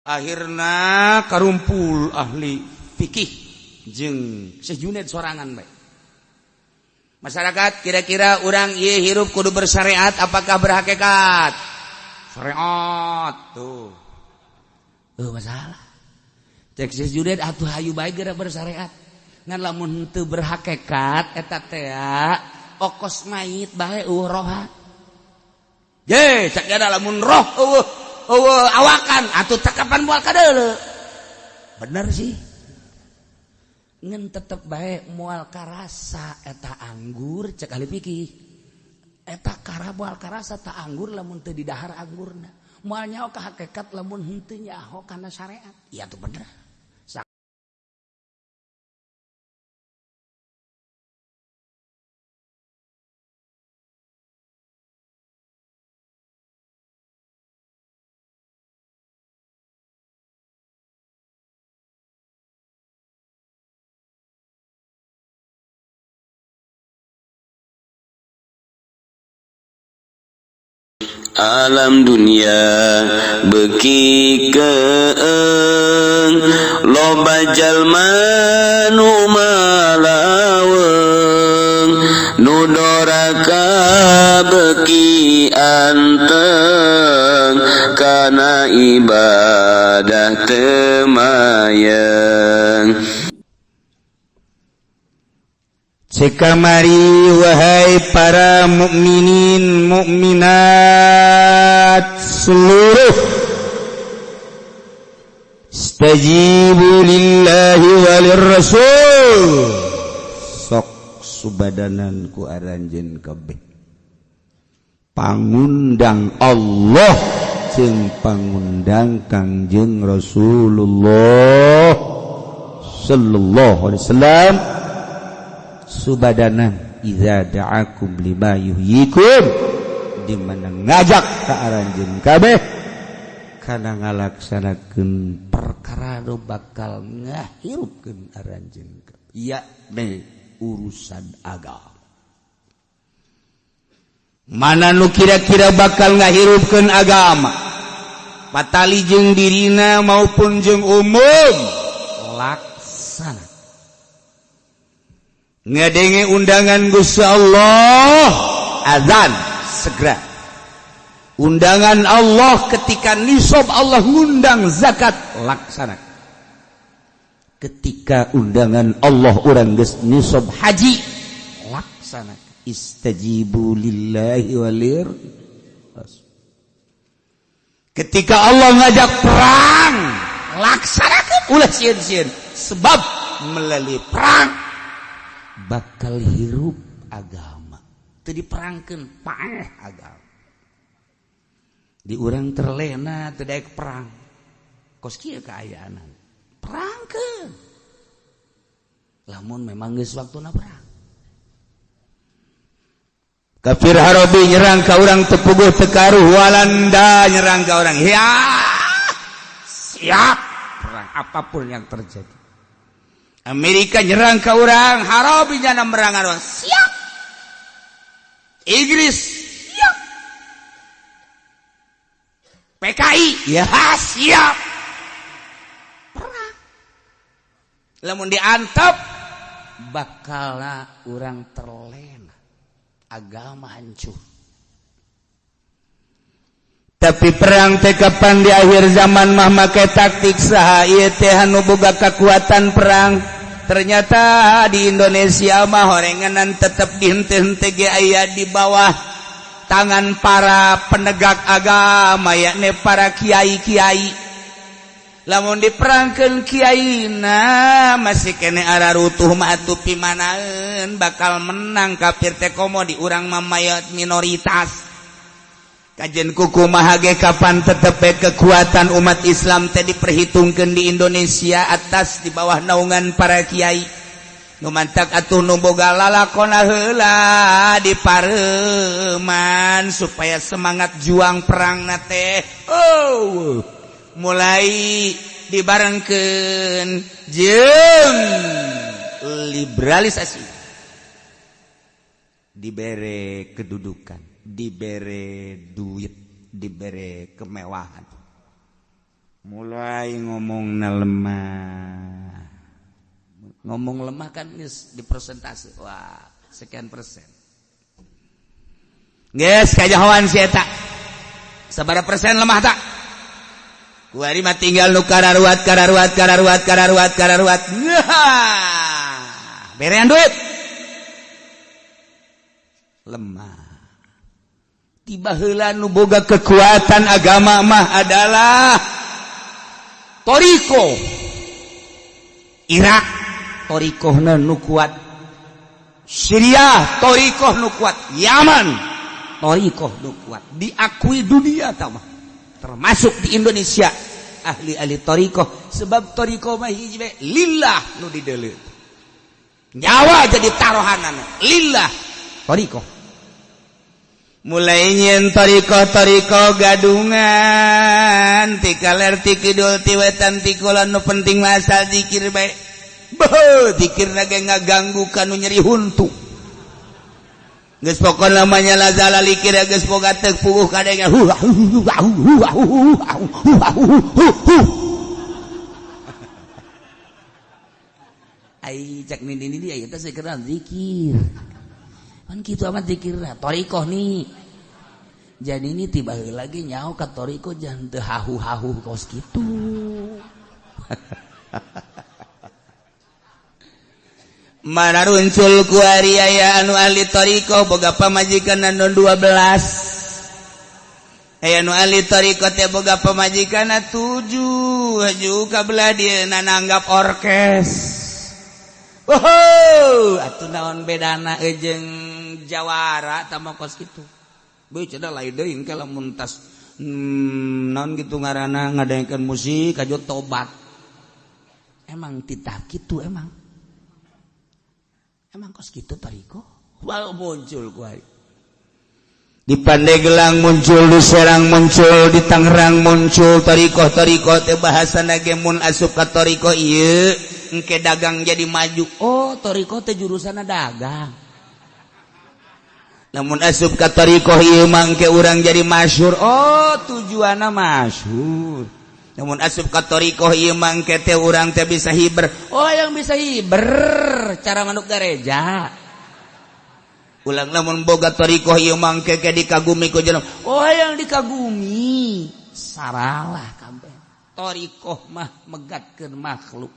Akhirna karumpul ahli fikih jeung Syekh Junaid sorangan bae. Masyarakat, kira-kira urang ieu hirup kudu bersyariat apakah berhakikat? Syariat tuh. Masalah. Cek Syekh Junaid, atuh hayu bae geura bersyariat. Ngan lamun teu berhakikat eta teh okos mayit bae eueuh roha. Ye, cek ada lamun roh eueuh eueuh awakan atuh tekapan moal kadeuleu. Bener sih. Ngan tetep bae moal karasa eta anggur, cek ahli fikih. Eta kara moal karasa ta anggur lamun teu didahar anggurna. Moal nyaho ka hakikat lamun henteu nyaho kana syariat. Iya tuh bener. Alam dunia beki keeng, loba jalma nu malaweng, nu doraka beki anteng, kana ibadah teu mayeng. Cekamari wahai para mukminin mukminat seluruh, istajibu lillahi walir rasul, sok subadanan ku aranjeun kabeh pangundang Allah jeung pangundang Kangjeng Rasulullah sallallahu alaihi wasallam. Subadanan idza da'akum lima yuhyikum, di mana ngajak ka aranjeun kabeh kana ngalaksanakeun perkara nu bakal ngahirupkeun aranjeun kabeh, yakni urusan agama. Mana nu kira-kira bakal ngahirupkeun agama patali jeung dirina maupun jeung umum, laksana. Ngadenge undangan Gusti Allah, azan segera. Undangan Allah ketika nisab Allah ngundang zakat, laksana. Ketika undangan Allah urang geus nisab haji, laksana. Istajibu lillahi walir. Ketika Allah ngajak perang, laksanakan, ulah sieun-sieun, sebab melalui perang bakal hirup agama. Teu diperangkeun paeh agama. Di urang terlena teu daek perang. Kos kieu kaayaan. Perangkeun. Lamun memang geus waktuna perang. Kafir Harabi nyerang ka urang teu puguh teu karuh, Walanda nyerang ka urang. Ya, siap perang apapun yang terjadi. Amerika nyerang ke urang, Harabi nyana merang urang, siap. Inggris siap. PKI ya siap. Perang. Lamun diantep bakal urang terlena, agama hancur. Tapi perang teh kapan di akhir zaman mah make taktik saha ieu teh anu boga kekuatan perang. Ternyata di Indonesia mah horenganan tetep dihente-hente ge aya di bawah tangan para penegak agama, yakni para kiai-kiai. Lamun diperangkeun kiaina masih kene ararutuh mah atuh pimanaeun bakal menang kafir teh, komo di urang mah mayat minoritas. Kajen kuku mahage kapan tetep kekuatan umat Islam teh diperhitungkan di Indonesia atas di bawah naungan para kiai. Nu mantak atuh nu boga lalakona heula di pareman supaya semangat juang perang na teh oh mulai dibarengkeun jeung liberalisasi, dibere kedudukan, dibere duit, dibere kemewahan. Mulai ngomong lemah, ngomong lemah kan geus dipresentasi, wah, sekian persen. Geus kajahoan si eta sabaraha persen lemah tak. Kuari mah tinggal nu kararuat, kararuat, kararuat, kararuat, kararuat. Berean duit lemah. Tiba heula nu boga kekuatan agama mah adalah thoriqoh. Irak thoriqohna nu kuat, Syria thoriqoh nu kuat, Yaman thoriqoh nu kuat, diakui dunia tah mah, termasuk di Indonesia ahli-ahli thoriqoh. Sebab thoriqoh mah hiji bae, lillah nu dideuleut, nyawa jadi taruhanan lillah. Thoriqoh mulai nyen thoriqoh, thoriqoh gadungan ti kaler, ti kidul, ti wetan, ti kulon. Nu penting mah asal zikir bae. Beuh, zikir ge ngaganggu kanu nyeri huntu. Geus pokona mah nyala zala likir geus boga teu puguh kadenge hu hu hu hu hu hu hu. Ai cak nini nini aya teh sekedar zikir. Kan kitu amat zikirna thoriqoh nih. Jadi ini tiba lagi nyaho ka thoriqoh jangan teu hahu-hahu kos kitu. Mana runcul ku ari aya anu ahli thoriqoh boga pamajikan anu 12. Aya nu ahli thoriqoh teh boga pamajikan 7. Haju ka belah dieu nanggap orkes. Oh, atuh naon bedana jeung jawara tah mah kos kitu. Beuh cenah lain deui engke lamun tas naon gitu ngaranna ngadengkeun musik kajo tobat. Emang titah kitu emang. Emang kos kitu thoriqoh? Wah, muncul ku ari. Di Pandeglang muncul, di Serang muncul, di Tangerang muncul thoriqoh. Thoriqoh teh bahasana ge mun asup ka thoriqoh ieu engke dagang jadi maju. Oh, thoriqoh teh jurusanna dagang. Namun asup ka thoriqoh ieu mah engke urang jadi masyhur. Oh, tujuanna masyhur. Namun asup ka thoriqoh ieu mah engke teh urang teh bisa hiber. Oh, yang bisa hiber cara manuk gareja. Ulang lamun boga thoriqoh ieu mah engke ke dikagumi ku jelema. Oh, yang dikagumi saralah kabeh. Thoriqoh mah megatkeun makhluk,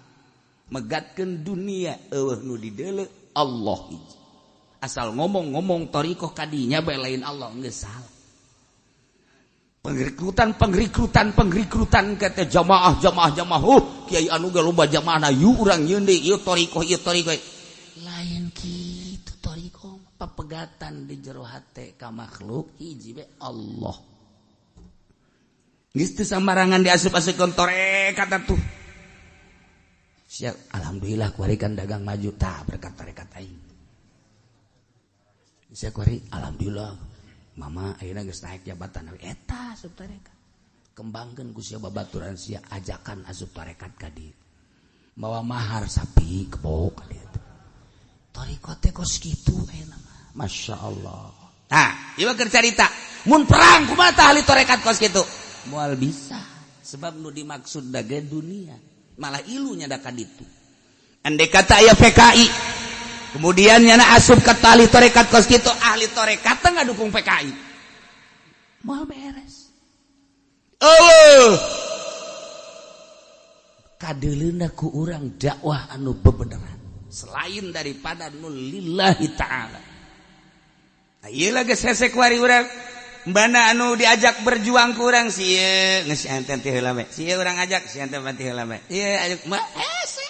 megatkeun dunia, eueuh nu dideuleu Allah hiji. Asal ngomong-ngomong thoriqoh kadinya bae lain Allah geus salah. Pengrekrutan pengrekrutan pengrekrutan kata jamaah jamaah jamaah, kiai anu ge loba jamaahna, yuk urang nyeun deui ieu thoriqoh, ieu thoriqoh. Lain kitu thoriqoh, papegatan di jero hate ka makhluk hiji bae, Allah. Geus teu sambarangan diasup-asupkeun tarekat atuh. Siap, alhamdulillah kuari kan dagang maju tah berkat tarekat aing. Siap kuari alhamdulillah mama ayeuna geus naik jabatan eta asup tarekat. Kembangkeun ku sia babaturan sia, ajakan asup tarekat ka dieu. Mawa mahar sapi kebo ka dieu. Thoriqoh teh kos kitu ayeuna mah. Masya Allah. Nah, ieu keur carita. Mun perang kumaha tah ahli tarekat kos kitu? Moal bisa. Sebab nu dimaksud dage dunia. Malah ilunya da ka ditu. Andai kata aya PKI, kemudian nyana asup ke ahli tarekat kos kitu, ahli tarekat teh ngadukung PKI. Moal beres. Oh. Kadeuleuna ku urang dakwah anu bebeneran selain daripada nu lillahi ta'ala. Nah, ieu lagi hese kuari urang. Mana anu diajak berjuang ku urang sieun geus ente teh heula we. Sieun urang ajak si ente mah heula we. Ieu ajak mah hese.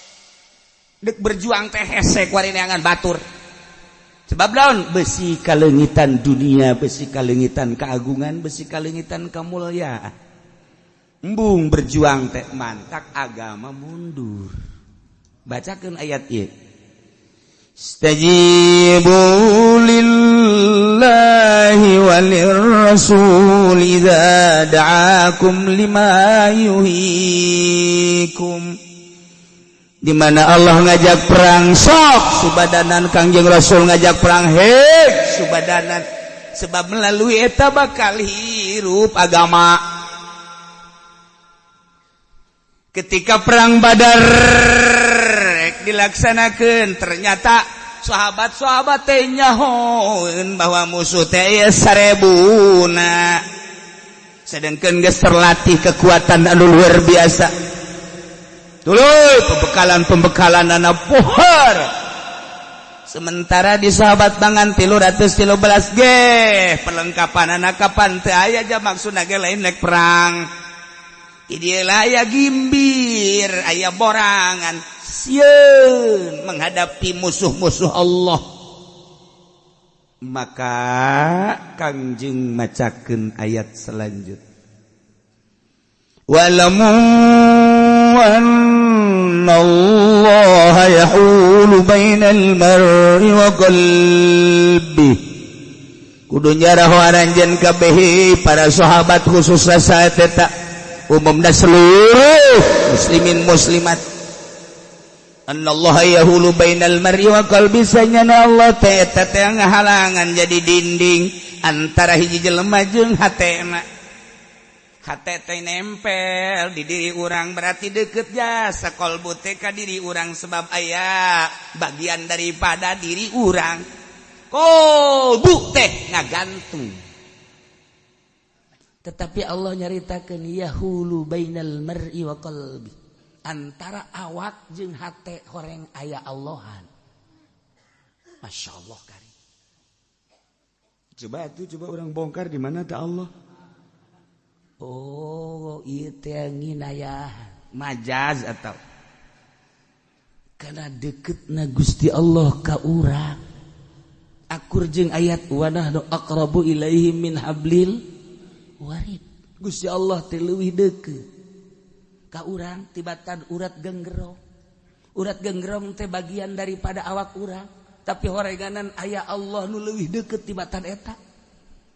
Dek berjuang teh hese kuari neangan batur. Sebab naon? Besi kaleungitan dunia, besi kaleungitan keagungan, besi kaleungitan kemuliaan. Embung berjuang teh mantak agama mundur. Bacakeun ayat ieu. Istajibu lillahi walirrasul idza da'akum lima yuhyikum. Di mana Allah ngajak perang sok subadanan, Kangjeng Rasul ngajak perang hek subadanan, sebab melalui eta bakal hirup agama. Ketika perang Badar dilaksanakan, ternyata sahabat-sahabat teh nyahoeun bahwa musuh teh aya sarebuna, sedangkan geus terlatih kekuatan anu luar biasa. Tuluy pembekalan-pembekalan anak pohar, sementara di sahabat bangan 313 ge perlengkapan anak kapan teu aya aja. Maksudna ge lain nek perang. Aya gimbir, aya borangan, sieun menghadapi musuh-musuh Allah. Maka Kangjeng macakeun ayat selanjut, "Wa'lamu annallaha yahulu bainal mar'i wa qalbi." Kudu nyaraho aranjeun kabeh para sahabat, khususnya saat eta, umumna seluruh muslimin muslimat. Annallaha yahulu bainal mar'i wa qalbi, sanyana Allah teh eta teh ngahalangan, jadi dinding antara hiji jelema jeung hatena. Hate teh nempel di diri urang, berarti deket jasa kolbu teh ka diri urang, sebab aya bagian daripada diri urang. Kolbu teh ngagantung, tetapi Allah nyaritakeun yahulu bainal mar'i wa qalbi, antara awak jeung hate horeng aya Allahan. Masya Allah kari. Coba itu, coba orang bongkar di mana tak Allah. Oh, ieu teh nginayah majaz atau karena deketna Gusti Allah ka urang akur jeung ayat wa nahnu aqrabu ilaihi min hablil warid. Gusti Allah teh leuwih deukeut ka urang tibatan urat genggerong. Urat genggerong teh bagian daripada awak urang, tapi horeganan aya Allah nu leuwih deukeut tibatan eta.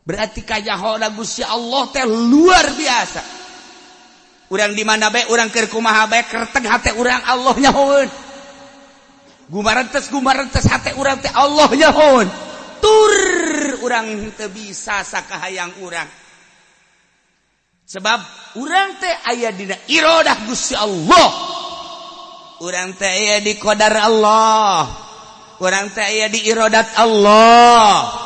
Berarti kanyahona Gusti Allah teh luar biasa. Urang di mana bae, urang keur kumaha bae, kerteg hate urang, Allah nyahoeun. Gumarentes gumarentes hate urang teh, Allah nyahoeun. Tur urang teu bisa sakahayang urang, sebab urang teh aya dina irodah Gusti Allah, urang teh aya di qadar Allah, urang teh aya di irodat Allah.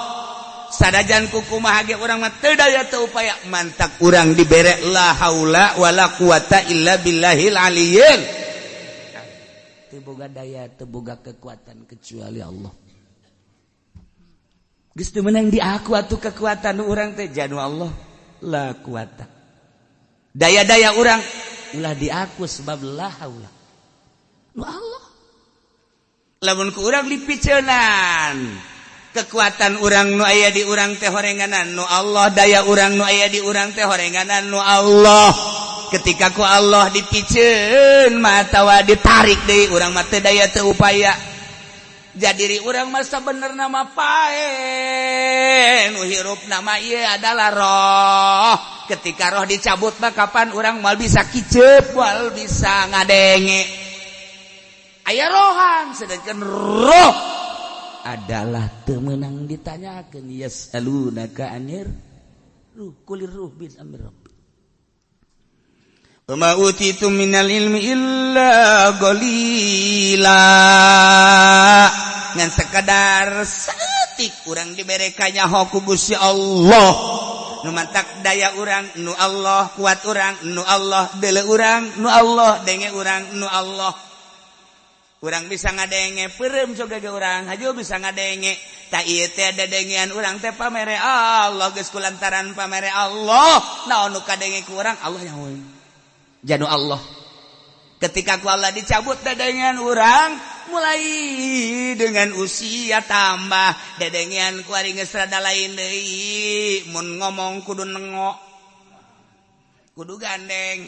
Sadajan kukumaha ge urang mah teu daya teu upaya, mantak urang dibere la haula wala quwata illa billahil aliyil. Teu boga daya, teu boga kekuatan kecuali Allah. Geus teu meunang di aku atuh kekuatan urang teh, janu Allah. La quwata, daya-daya urang ulah di aku, sebab la haula nu Allah. Lamun ku urang dipiceunan kekuatan urang, nu aya di urang teh horenganan nu Allah, daya urang nu aya di urang teh horenganan nu Allah. Ketika ku Allah dipiceun matawa ditarik deui, urang mah teu daya teu upaya. Jadi urang masa bener nama pae, nu hirup nama ieu adalah roh. Ketika roh dicabut mah kapan urang moal bisa kicep, moal bisa ngadenge, aya rohan. Sedangkan roh adalah teu meunang ditanyakeun. Yasalunaka anir ruh qulir ruh bin amri rabbi wa ma utitu minal ilmi illa qalila. Ngan sekadar saeutik urang dibere kanyaho ku Gusti Allah. Nu mantak daya urang nu Allah, kuat urang nu Allah, deuleu urang nu Allah, denge urang nu Allah. Urang bisa ngadenge peureum coga ge, urang haju bisa ngadenge. Tak ieu teh dadengean urang teh pamere Allah. Geus kulantaran pamere Allah, naon nu kadenge ku urang, Allah nyahoeun, janu Allah. Ketika ku Allah dicabut dadengean urang, mulai dengan usia tambah dedengean ku ari geus rada lain deui. Mun ngomong kudu nengok, kudu gandeng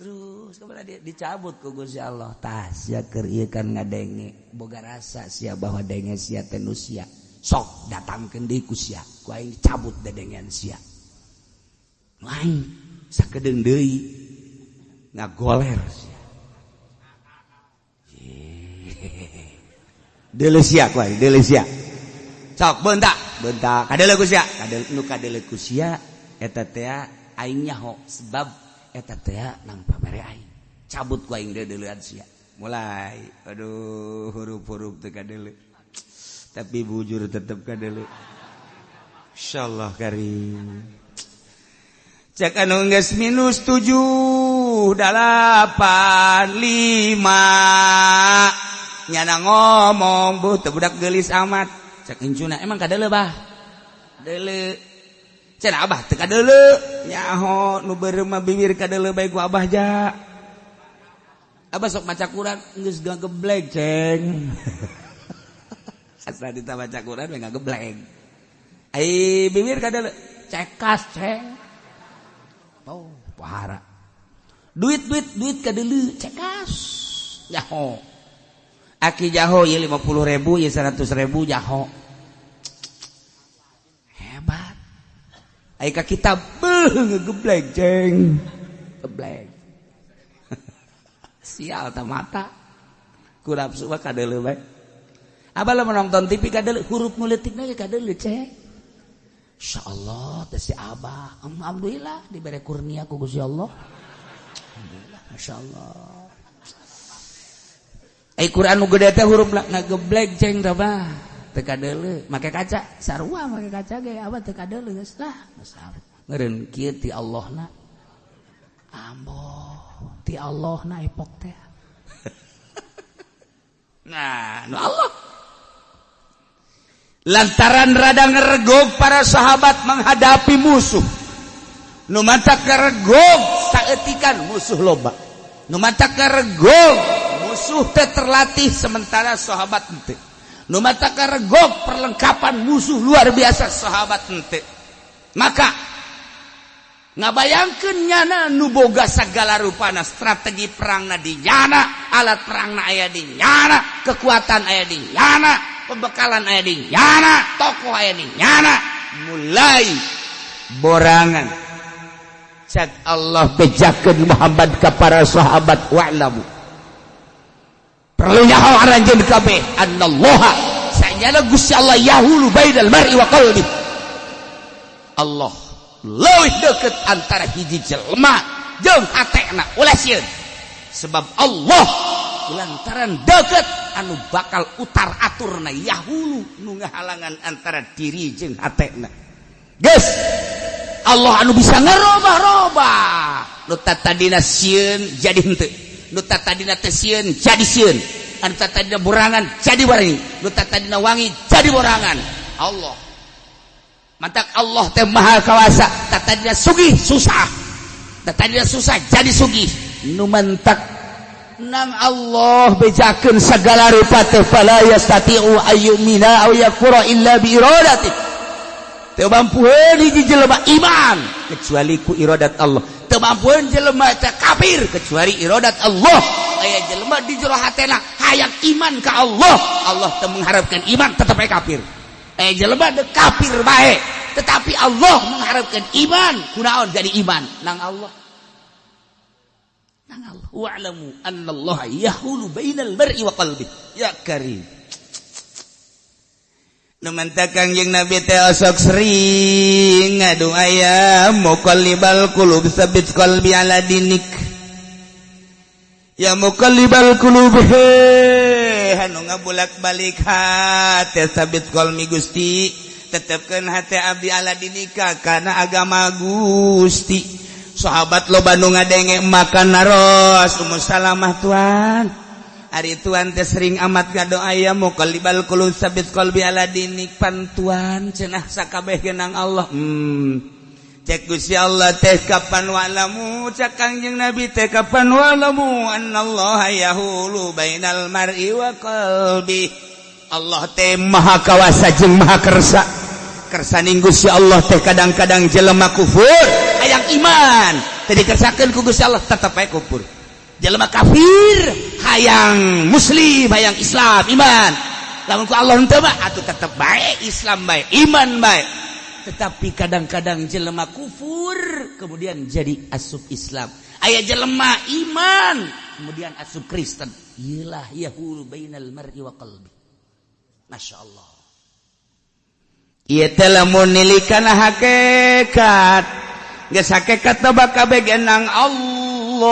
terus kepada dia. Dicabut ku Gusti Allah, tas sia keur ieu kan ngadenge, boga rasa sia bahwa denge sia teh nu sia. Sok datangkeun deui ku sia, ku aing dicabut dedengean sia. Nu aing sakedeung deui ngagoler sia. Deuleu sia ku aing, deuleu sia. Sok beuntak beuntak, kadeuleu ku sia, kadeuleu. Nu kadeuleu ku sia eta teh aing nyaho, sebab Eta teh nang pamere aing. Cabut ku aing deuleuan sia. Mulai, aduh, huruf-huruf teu kadeuleu. Tapi bujur tetep kadeuleu. Insyaallah karim. Cek anu geus minus 7 8 5 nyana ngomong, "Bu, teu budak geulis amat." Cek incuna, "Emang kadeuleu, Bah?" "Deuleu." Cenah Abah teu kadeuleu. "Nyaho nu beureum mah bibir kadeuleu bae ku Abah ja. Abah sok maca Quran geus ngageblek, Ceng." Asa ditah maca Quran we ngageblek. Ai bibir kadeuleu, cekas, Ceng. Oh, pohara. Duit, duit, duit kadeuleu, cekas. Nyaho. Aki jaho ya 50 ribu ya 100 ribu jaho. Hebat. Ai ka kitab beuh ngegeblek, Ceng. Geblek. Sial ta mata. Ku nafsu mah kadeuleu bae. Abah lamun nonton TV kadeuleu, huruf nu leutikna ge kadeuleu, Ceng. Insyaallah teh si Abah. Alhamdulillah dibere kurnia ku Gusti Allah. Alhamdulillah, masyaallah. Ai Quran nu gede teh huruf ngageblek, Ceng, tah bah. Teu kadeuleu, make kaca, sarua make kaca ge Abah teu kadeuleu geus lah. Meureun kieu ti Allahna. Ambo, ti Allahna epok teh. Nah, nu Allah. Lantaran rada ngeregog para sahabat menghadapi musuh. Nu matak ngeregog saeutikan musuh loba. Nu matak ngeregog musuh teh terlatih sementara sahabat henteu. Nu matak ngeregog perlengkapan musuh luar biasa, sahabat henteu. Maka ngabayangkeun nyana nu boga sagala rupana, strategi perangna di nyana, alat perangna aya di nyana, kekuatan aya di nyana, pembekalan aya di nyana, tokoh aya di nyana, mulai borangan. Cak Allah bejakeun Muhammad ka para sahabat, wa'lamu, perlu nyaho aranjeun kabeh, annallaha, sanyana Gusti Allah, yahulu bainal mar'i wa qalbi. Allah leuwih deket antara hiji jelema jeung hatena. Ulah sieun, sebab Allah lantaran deket anu bakal utar aturna, yahulu nu ngahalangan antara diri jeung hatena. Geus Allah anu bisa ngerobah-robah. Nu tadina sieun jadi henteu, nu tadina teu sieun jadi sieun, anu tadina borangan jadi wangi, nu tadina wangi jadi borangan. Allah mantak Allah teh maha kawasa. Tadina sugih susah, tadina susah jadi sugih. Nu mantak nang Allah bejakeun segala rupa teh, fala yastati'u ayyumina aw yakfura illa bi iradati. Teu mampueun hiji jelema iman kecuali ku iradat Allah, teu mampueun jelema teh kafir kecuali iradat Allah. Aya jelema di jero hatena hayang iman ka Allah, Allah teu mengharapkan iman, tetep aya kafir. Aya jelema de kafir bae, tetapi Allah mengharapkan iman, kunaon jadi iman nang Allah, nang Allah. Wa'lamu annallaha yahulu bainal mar'i wa qalbi. Ya karim. Nu mantak Kangjeng Nabi teh osok sering ngadoa, ya muqallibal qulub tsabbit qalbi ala dinik. Ya muqallibal qulub, he anu ngabulak-balik hate, tsabbit qalbi, Gusti, tetepkeun hate abdi, ala dinika, kana agama Gusti. Sahabat loba nu ngadenge makan naros Ummu Salamah, "Tuan, ari tuan teh sering amat ngadoa ya muqallibal qulub tsabbit qalbi ala dinik, pan tuan cenah sakabeh nang Allah." Cek Gusti Allah teh kapan? Wa'lamu, cek Kangjeng Nabi teh kapan? Wa'lamu annallaha yahulu bainal mar'i wa qalbi. Allah teh maha kawasa jeung maha kersa. Kersaning Gusti Allah teh kadang-kadang jelema kufur hayang iman teh dikersakeun ku Gusti Allah, tetep bae kufur. Jelema kafir hayang muslim, hayang Islam, iman, lamun ku Allah henteu mah atuh tetep bae Islam bae, iman bae. Tetapi kadang-kadang jelema kufur kemudian jadi asup Islam, aya jelema iman kemudian asup Kristen. Iyalah yahulu bainal mar'i wa qalbi. Masya Allah. Ieu teh lamun nilikan hakikat. Geus hakikatna kabeh ge nang Allah.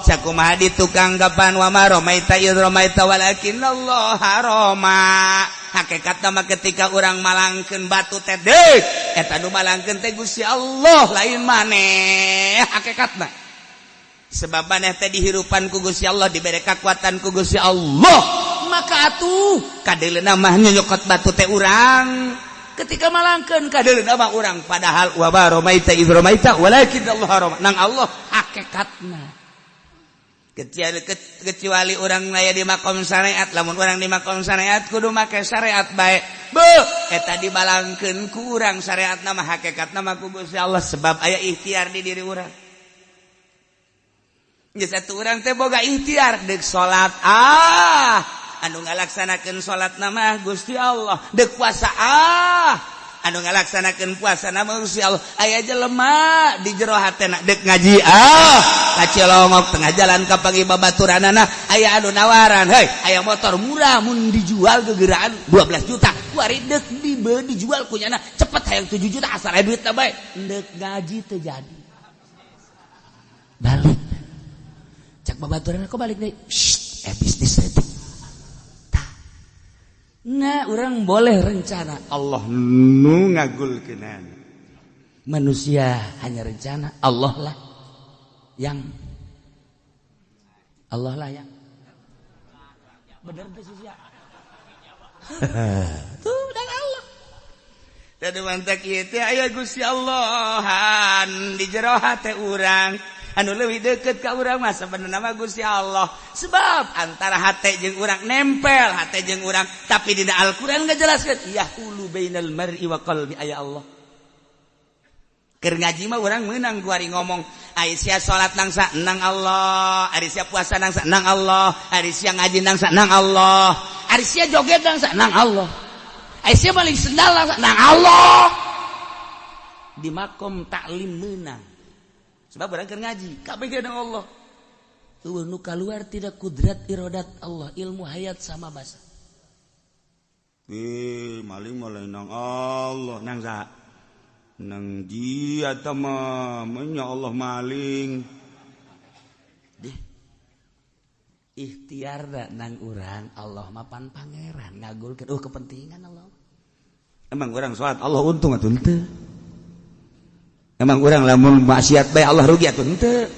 Sakumaha di tukang kapan wa ma ramaita idz ramaita walakinnallaha rama. Hakikatna mah ketika urang malangkeun batu teh deuk, eta nu malangkeun teh Gusti Allah, lain maneh hakikatna. Sebab maneh teh dihirupan ku Gusti Allah, dibere kekuatan ku Gusti Allah. Maka atuh kadeuleuna mah nyokot batu teh urang. Ketika malangkeun kadeuleuna mah urang, padahal wa ma ramaita idz ramaita walakinnallaha rama. Nang Allah hakikatna. Kecuali orang aya di makom syariat. Lamun orang di makom syariat kudu make syariat bae. Bu, eta dibalangkeun ku urang syariat nama, hakikat nama ku Gusti Allah, sebab aya ikhtiar di diri urang. Geus atuh urang teh boga ikhtiar deuk salat, ah, anu ngalaksanakeun salat nama Gusti Allah. Deuk puasa, ah, anu ngalaksanakeun puasa nama Gusti Allah. Aya jelema di jero hatena deuk ngaji, ah, kacilongok tengah jalan kapanggih babaturanana, aya anu nawaran, "Hei, aya motor murah, mun dijual gegeraan 12 juta." Kuari deuk dijual kunyana cepet, hayang 7 juta, asal aya duit bae. Deuk ngaji teu jadi, balik. Cak babaturan, "Kok balik deui?" "Shh, eh, bisnis detik." Nah, orang boleh rencana, Allah nu ngagulkeunana. Manusia hanya rencana, Allah lah yang, Allah lah yang bener tuh sih ya. Tuh dan Allah. Jadi mantak ieu teh aya Gusti Allahan di jero hate urang. Anu leuwih deket ka urang mah sabenerna mah Gusti Allah. Sebab antara hate jeung urang nempel, hate jeung urang, tapi dina Al-Qur'an ngajelaskeun yahulu bainal mar'i wa qalbi, aya Allah. Keur ngaji mah urang meunang kuari ngomong, ari sia salat nang sa nang Allah, ari sia puasa nang sa nang Allah, ari sia ngaji nang sa nang Allah, ari sia joget nang sa nang Allah. Ari sia maling sendal nang sa nang Allah. Di makom taklim meunang. Sebab urang keur ngaji, kabeh ge nang Allah. Euweuh nu kaluar tidak kudrat iradat Allah, ilmu hayat sama basa. Eh, maling malah nang Allah, nang sa nang dia mah menya Allah maling. Deh. Ikhtiar da nang urang, Allah mapan pangeran ngagulkeun kepentingan Allah. Emang orang salat Allah untung atuh henteu? Emang orang lamun maksiat bae Allah rugi atuh henteu?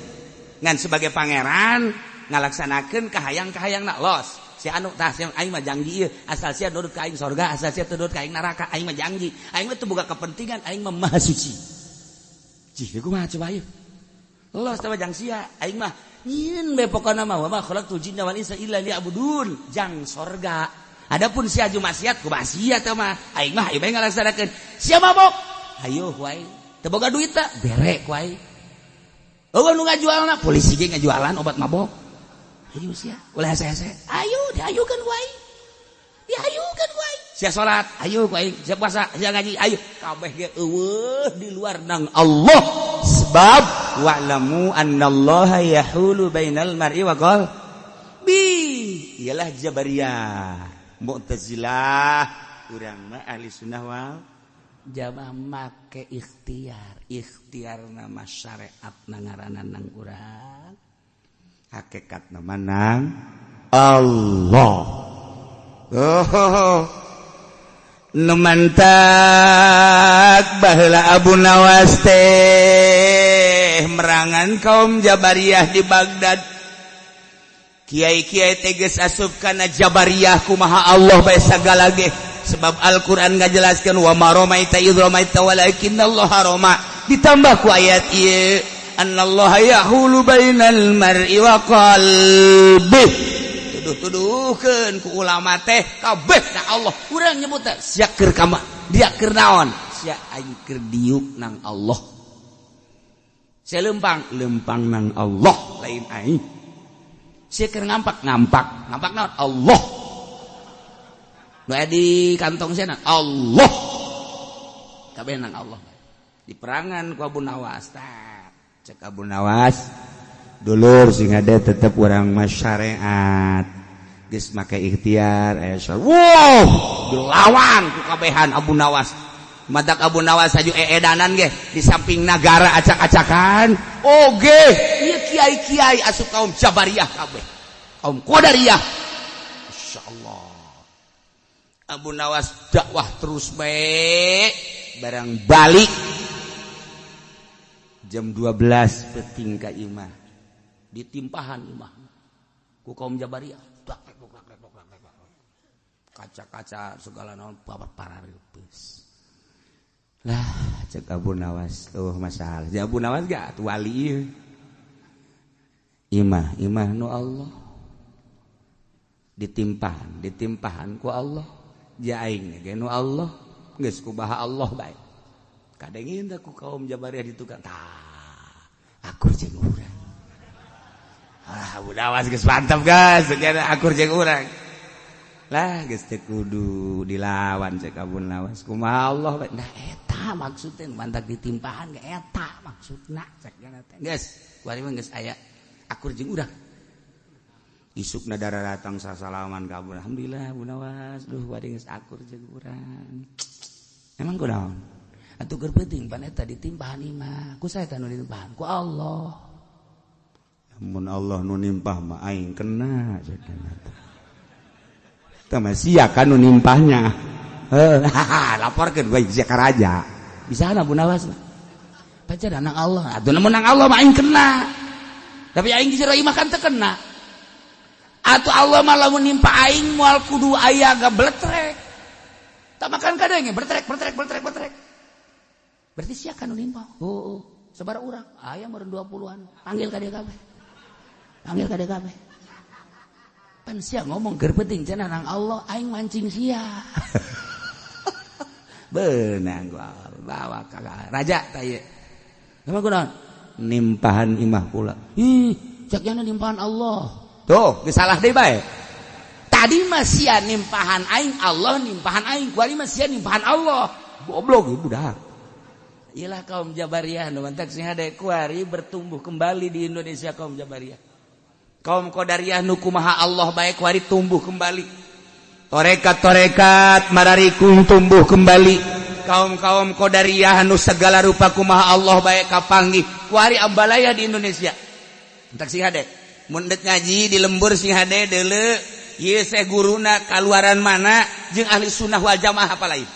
Ngan sebagai pangeran ngalaksanakeun kahayang-kahayang los. Si anu tah si aing mah janji ieu, asal sia nurut ka aing sorga, asal sia teu nurut ka aing neraka. Aing mah janji, aing mah teu boga kepentingan, aing mah maha suci. Cih, kumaha coba ieu? Los teh jang sia, aing mah nyieun bae pokona mah wa ma khalaqtul jinna wal insa illa liya'budun, jang sorga. Adapun sia aju maksiat ku maksiat teh mah, aing mah aing bae ngalaksanakeun. Sia mabok, hayu ku aing. Teu boga duit tah, bere ku aing. Euweuh nu ngajualna, polisi ge ngajualan obat mabok. Ayo sia, ulah hese-hese. Ayo diayukeun ku aing. Diayukeun ku aing. Sia salat, ayo ku aing. Sia puasa, sia ngaji, ayo. Kabeh ge euweuh di luar nang Allah. Sebab wa'lamu annallaha yahulu bainal mar'i wa qalbi. Ialah Jabariyah, Mu'tazilah, urang mah ahli sunnah wal jamaah make ikhtiar. Ikhtiar nama syariat ngaranan nang urang. Hakikat nama nang Allah. Oh, nu mantak baheula Abu Nawas teh merangan kaum Jabariyah di Baghdad. Kiai-kiai teh geus asup kana Jabariyah, kumaha Allah bae sagala ge, sebab Al-Qur'an ngajelaskeun wa ma ramaita idz ramaita walakinnallaha rama, ditambah ku ayat ieu annallaha yahulu bainal mar'i wa qalbi. Tuduh-tuduhkeun ku ulama teh kabeh na Allah. Urang nyebut teh sia keur kama dia keur naon, sia aing keur diuk nang Allah, sia lempang lempang nang Allah, lain aing. Sia keur ngampak ngampak ngampak naon Allah, nu aya di kantong sia nang Allah, kabeh nang Allah. Di perangan ku Abu Nawas tah, cek Abu Nawas, "Dulur sing ada tetep urang mah syariat, geus make ikhtiar aya." Wow, dilawan ku kabehan Abu Nawas. Matak Abu Nawas aju eedanan ge di samping nagara acak-acakan. Oge, ieu kiai-kiai asup kaum Jabariyah kabeh. Kaum Qadariyah. Insyaallah. Abu Nawas dakwah terus bae barang balik jam 12 peting ka imah, ditimpahan imah ku kaum Jabariyah, kaca-kaca segala naon babat parareupeus lah. Cek Abu Nawas, "Oh, masalah." Ya Abu Nawas gak atuh wali ieu. Imah imah nu Allah, ditimpahan ditimpahan ku Allah, ja aing ge nu Allah, geus kubaha Allah bae. Kadengin ku kaum Jabariyah di tukang tah akur jeung urang. Ah, Abu Nawas geus mantap, guys, akur jeung urang lah, geus teu kudu dilawan. Cek Abu Nawas, "Kumaha Allah bae." Nah, eta maksudna mantak ditimpahan ge eta maksudna. Cek teh geus kuari mah geus aya akur jeung urang. Isukna darah datang sasalaman ka Abu, "Alhamdulillah, Abu Nawas, duh, kuari geus akur jeung urang." "Emang kunaon atuh?" "Keur penting pan eta ditimpahan imah ku saya, nu ditimpahan ku Allah." "Mun Allah nu nimpah mah aing kena," cek teh. "Sia kan nu nimpahnya." Laporkeun bae sia ka raja. Bisa Abu Nawas pacar anak Allah atuh, mun nang Allah mah aing kena, tapi aing di jero imah kan teu kena atuh. Allah mah lamun nimpa aing moal kudu aya gabletrek. Tak makan kadang bertrek bertrek bertrek bertrek, berarti sia kan nu nimpa. Oh, sabaraha urang aya? Meureun 20-an. Panggil ka dieu kabeh, panggil ka dieu kabeh. Pan sia ngomong keur penting cenah nang Allah, aing mancing sia. Benang gua bawa ka raja tah ieu. Emang kunaon? Nimpahan imah kula. Ih, cek yana nimpahan Allah. Tuh, geus salah deui bae. Tadi mah sia nimpahan aing, Allah nimpahan aing. Kuari mah sia nimpahan Allah. Goblok ieu budak. Iyalah kaum Jabariyah nu mantak sing hade kuari bertumbuh kembali di Indonesia kaum Jabariyah. Kaum Qadariyah nu kumaha Allah bae kuari tumbuh kembali. Torekat-torekat mararikum tumbuh kembali. Kaum-kaum Qadariyah nu segala rupa kumaha Allah bae kapanggih. Kuari ambalaya di Indonesia. Entak sing hade. Mun deuk ngaji di lembur sing hade deuleu ieu seh guruna kaluaran mana jeung ahli sunnah wal jamaah apa lain.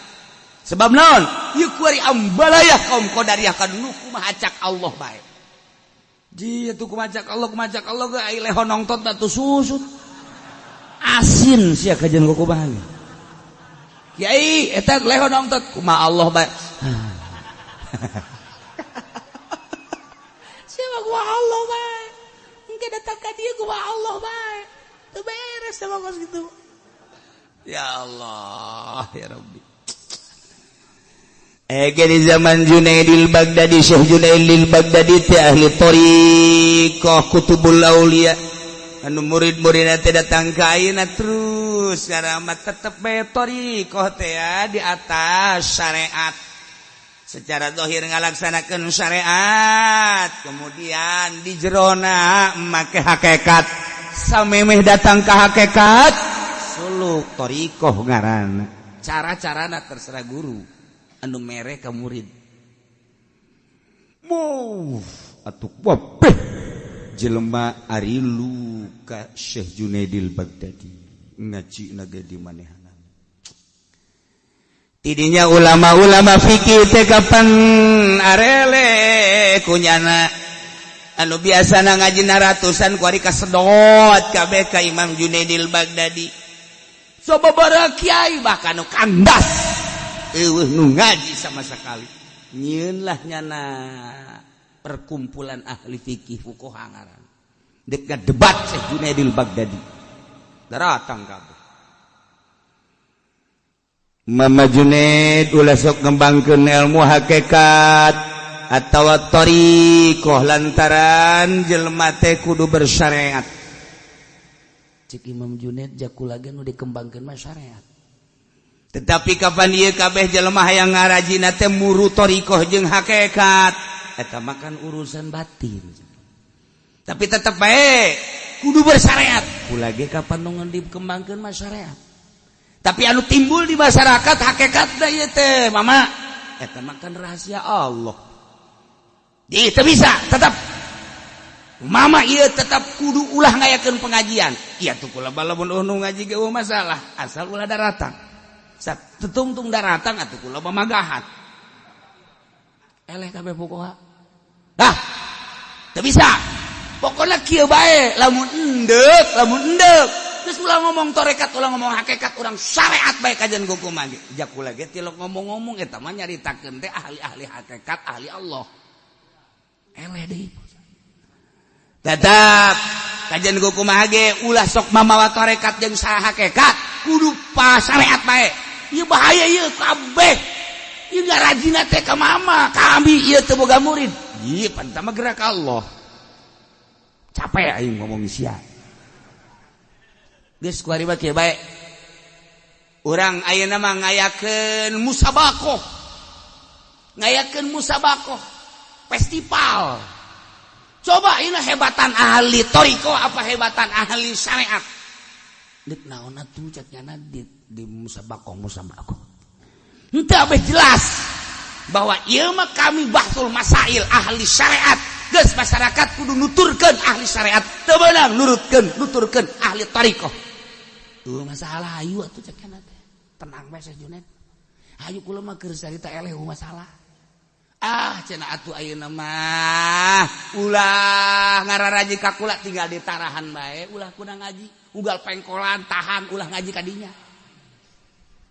Sebab naon? Ieu kuari ambalaya kaum Qadariyah kan nu kumaha cak Allah bae. Ji atuh kumaha cak Allah, kumaha cak Allah ge ai leho nongtot atuh susut. Asin sia kajian ku kumaha. Kiai eta leho nongtot kumaha Allah bae. Sia mah kumaha Allah bae. Engke datang ka dieu kumaha Allah bae. Teu beres sama kos gitu. Ya Allah, ya Rabbi. Ege di zaman Junaidil Baghdadi, Syekh Junaidil Baghdadi teh ahli thariqah Kutubul Aulia. Anu murid-muridna teh datang ka ayeuna terus karamat tetep bae thariqah teh ya, di atas syariat. Secara zahir ngalaksanakeun syariat, kemudian di jerona make hakikat. Samemeh datang ka hakikat, suluk thariqah ngaranna. Cara-carana terserah guru anu mere ka murid. Move atuh wabeh jelema arilu ka Syekh Junaidil Baghdadi ngaji ge di manehanana. Tidinya ulama-ulama fikih teh kapan arele kunyana anu biasana ngajina ratusan kuari kasedot kabeh ka Imam Junaidil Baghdadi. Sababaraha kiai bahkan nu kandas eueuh nu ngaji sama sekali. Nyieun lah nyana perkumpulan ahli fikih fuqaha ngaran. Dek debat Syekh Junaidil Baghdadi. Datang kabeh. Mama Junaid, ulah sok ngembangkeun ilmu hakikat atawa thariqah lantaran jelema teh kudu bersyariat. Cek Imam Junaid, jakula ge nu dikembangkeun mah syariat. Tetapi kapan ieu kabeh jelema hayang ngarajina teh muru thariqah jeung hakikat, eta mah kan urusan batin. Tapi tetep bae kudu bersyariat. Kula ge kapan nu dikembangkeun mah syariat. Tapi anu timbul di masyarakat hakikatna ieu teh, Mama. Eta makan rahasia Allah. Di teu bisa, tetap mama ieu tetap kudu ulah ngayakeun pengajian. Ieu tuh kula lamun nu ngaji ge masalah, asal ulah daratang. Sak tetungtung daratang atuh kula mamagahan. Eleh kabeh fuqaha. Dah. Teu bisa. Pokoknya kieu bae, lamun endek, lamun endek. Geus ulah ngomong torekat, ulah ngomong hakikat, urang syariat bae kajian kumaha ge. Jak kula ge tilok ngomong-ngomong eta mah nyaritakeun teh ahli-ahli hakikat, ahli Allah. Eleh deui. Tetap kajian kumaha ge ulah sok mamawa torekat jeung hakikat, kudu pas syariat bae. Ieu bahaya ieu kabeh. Ieu ngarajina teh ka mama, kami ieu teu boga murid. Ieu pan mah gerak Allah. Capek aing ngomong sia. Geus kuari mah kieu bae. Urang ayeuna mah ngayakeun musabaqah. Ngayakeun musabaqah. Festival. Coba ini hebatan ahli thoriqoh apa hebatan ahli syariat? Dik naon atuh cek nyana di musabaqah musabaqah. Henteu abeh jelas bahwa ieu mah kami bahsul masail ahli syariat. Geus masyarakat kudu nuturkeun ahli syariat, teu beunang nurutkeun nuturkeun ahli thoriqoh. Tuh masalah ayu atuh cek nyana teh. Tenang bae Syekh Junaid. Hayu kula mah keur carita eleh masalah. Ah cenah atuh ayeuna mah ulah ngararaji ka kula tinggal ditarahan bae ulah kuna ngaji ugal pengkolan tahan ulah ngaji kadinya.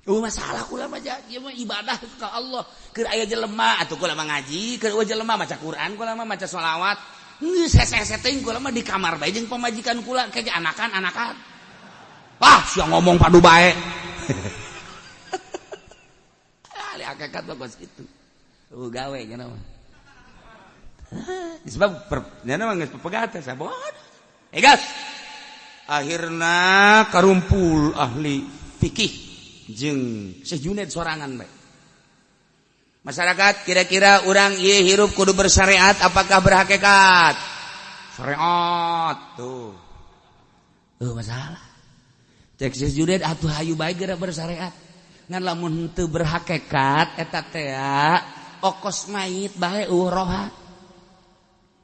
Masalah kula mah ieu mah ibadah ka Allah keur aya jelema atuh kula mah ngaji keur eueuh jelema maca Quran kula mah maca sholawat geus hese-hese teuing kula mah di kamar bae jeung pamajikan kula kayak anakan-anakan. Wah sia ngomong padu bae. Ahli hakikat bagus gitu. Gawe nya mah. Sebab nya mah geus pepegat sabon. Eh gas. Akhirna karumpul ahli fikih jeung Syekh Junaid sorangan bae. Masyarakat kira-kira urang ieu hirup kudu bersyariat apakah berhakikat? Syariat tuh. Masalah. Cek Syekh Junaid atuh hayu bae geura bersyariat. Ngan lamun henteu berhakikat eta teh okos mayit bae eueuh roha.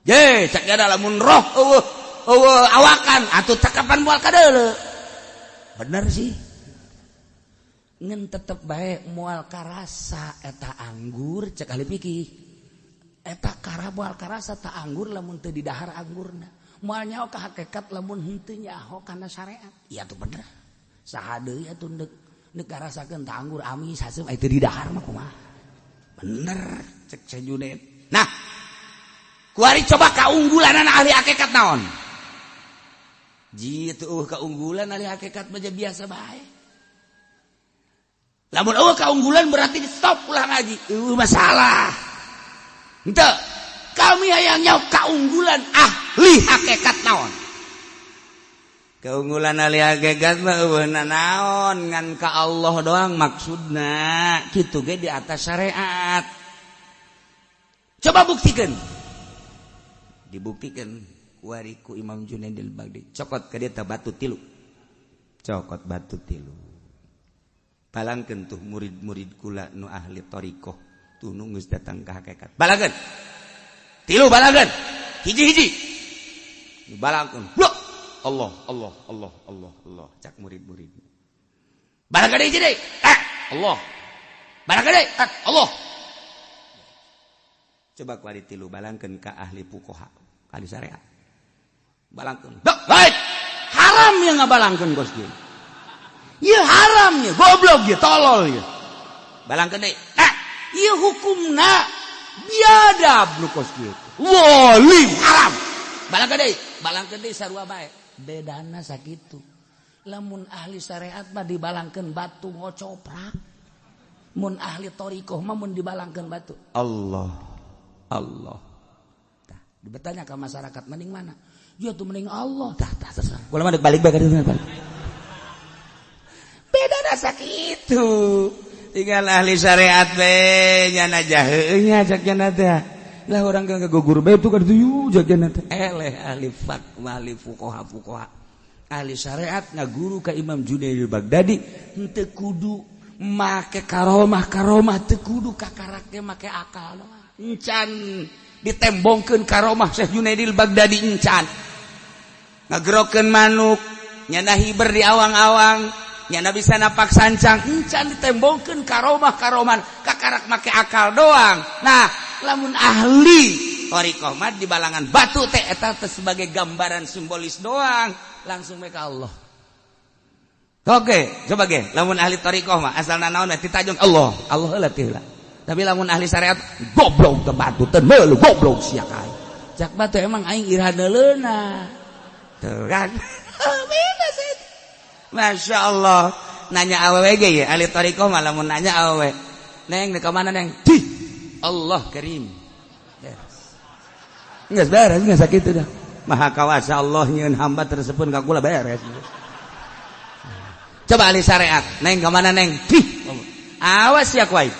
Ye, cek ada lamun roh eueuh eueuh awakan atuh cakapan moal kadeuleu. Bener sih. Ngan tetep bae moal karasa eta anggur cek ahli fikih. Eta kara moal karasa ta anggur lamun teu didahar anggurna. Moal nyaho ka hakikat lamun henteu nyaho kana syariat. Iya tuh bener. Saha deui atuh deuk deuk karasakeun ta anggur amis haseum aya teu didahar mah kumaha. Bener cek Syekh Junaid. Nah, kuari coba keunggulan anak ahli hakikat naon? Jitu keunggulan ahli hakikat mah biasa bae. Lamun eueuh keunggulan berarti di stop ulah ngaji. Eueuh masalah. Henteu. Kami hayang nyaho keunggulan ahli hakikat naon? Keunggulan ahli hakikat mah eueuh naon ngan ka Allah doang maksudna. Kitu ge di atas syariat. Coba buktikan. Dibuktikan wariku Imam Junaidil Baghdadi. Cokot ka dia batu tilu. Cokot batu tilu. Balangkeun tuh murid-murid kula nu ahli thoriqoh tuh nu geus datang ka hakikat. Balangkeun. Tilu balangkeun. Hiji-hiji. Balangkeun. Blok. Allah, Allah, Allah, Allah, Allah. Cak murid-murid. Balangkeun hiji deui. Eh, Allah. Balangkeun deui. Eh, Allah. Coba kuari tilu balangkeun ka ahli fuqaha, ahli syariat. Balangkeun. Baik. Haram yang ngabalangkeun kos kieu. Ieu haram ya, goblok ya, tolol ya. Balangkeun deui. Eh, ieu hukumna biadab nu kos kieu. Zalim haram. Balangkeun deui, balangkeun deui sarua bae. Bedana sakitu. Lamun ahli syariat mah dibalangkeun batu ngocoprak. Mun ahli thoriqoh mah mun dibalangkeun batu. Allah. Allah. Tah, dibertanya ke masyarakat mending mana? Ya tuh mending Allah. Tah, tah, terserah. Kula mah balik bae ka dieu. Beda rasa kitu. Tinggal ahli syariat we nyana jaheung nya cak nya teh. Lah orang kan gugur bae tuh ka ditu cak nya teh. Eleh ahli fak, ahli fuqaha fuqaha. Ahli syariat ngaguru ka Imam Junaid al-Baghdadi henteu kudu Make karomah karomah teu kudu kakarak ge make akal. Encan ditembongkeun karomah Syekh Junaidil Baghdadi encan. Ngagerokeun manuk, nyana hiber di awang-awang, nyana bisa napak sancang, encan ditembongkeun karomah karoman kakarak make akal doang. Nah, lamun ahli thariqah mah di balangan batu teh eta teh sebagai gambaran simbolis doang, langsung mereka Allah. Oke, coba ge, lamun ahli thariqah mah asal nanaon teh ditajong Allah, Allah heula teh heula. Tapi lamun ahli syariat goblok teh batu teh meulu goblok sia ka aing. Cak batu emang aing iraha neuleuna. Tuh kan. Beda sih. Masya Allah. Nanya awewe ge ya, ahli thariqah mah lamun nanya awewe. Neng, di mana neng? Di Allah Karim. Beres. Geus beres, geus sakitu dah. Maha kawasa Allah nyieun hamba tersebut ka kula beres. Coba ahli syariat, neng ke mana neng? Di. Awas ya kuai.